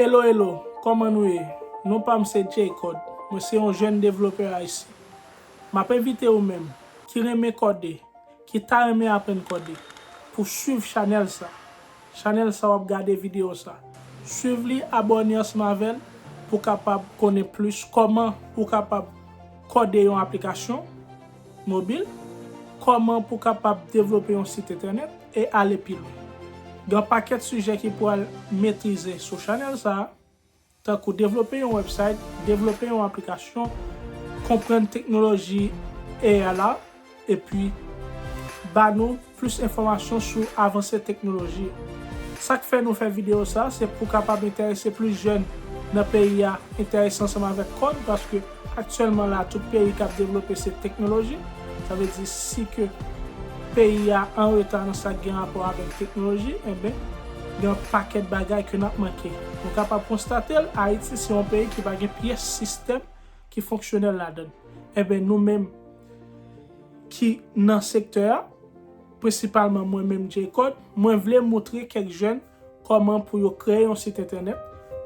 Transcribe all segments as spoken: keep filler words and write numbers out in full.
Hello, hello, kòman nou ye? Non pa m se Jay Code. Mwen se yon jèn devlopè ayisyen. M ap envite ou menm ki renmen kòde, ki ta renmen aprann kòde, pou swiv chanèl sa. Chanèl sa w ap gade videyo sa. Swiv li, abòne ansanm avè l pou kapab konnen plis kòman ou kapab kòde yon aplikasyon mobil, kòman pou kapab devlope yon sit entènèt e ale pi lwen. Gen pakèt sijè ki pral metrize sou chanèl sa a, tankou devlope yon website, devlope yon aplikasyon, konprann teknoloji A I la, epi ba nou plis enfòmasyon sou avanse teknoloji. Sa k fè nou fè videyo sa, se pou kapab enterese plis jèn nan peyi a enterese ansanm avèk kòd, paske aktyèlman la, tout peyi k ap devlope se teknoloji. Sa vle di, si ke peyi a an reta nan sa k gen rapò avèk teknoloji, enben, gen yon pakèt bagay ke n ap manke. Nou kapab konstate l, Ayiti se yon peyi ki pa gen pyès sistèm ki fonksyonèl ladan l. Enben, nou menm ki nan sektè a, prensipalman mwen menm Jay Code, mwen vle moutre kèk jèn kòman pou yo kreye yon sit entènèt.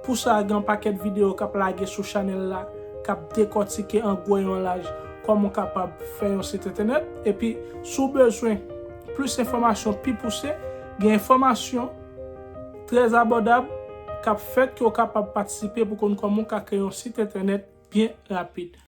Pou sa, gen yon pakèt videyo k ap lage sou chanèl la, k ap dekòtike an gwo e an laj kòman w kapab fè yon sit entènèt. Epi, si w bezwen plis enfòmasyon pi pouse, gen enfòmasyon trè abòdab k ap fèt ke w kapab patisipe pou konn kòman w ka kreye yon sit entènèt byen rapid.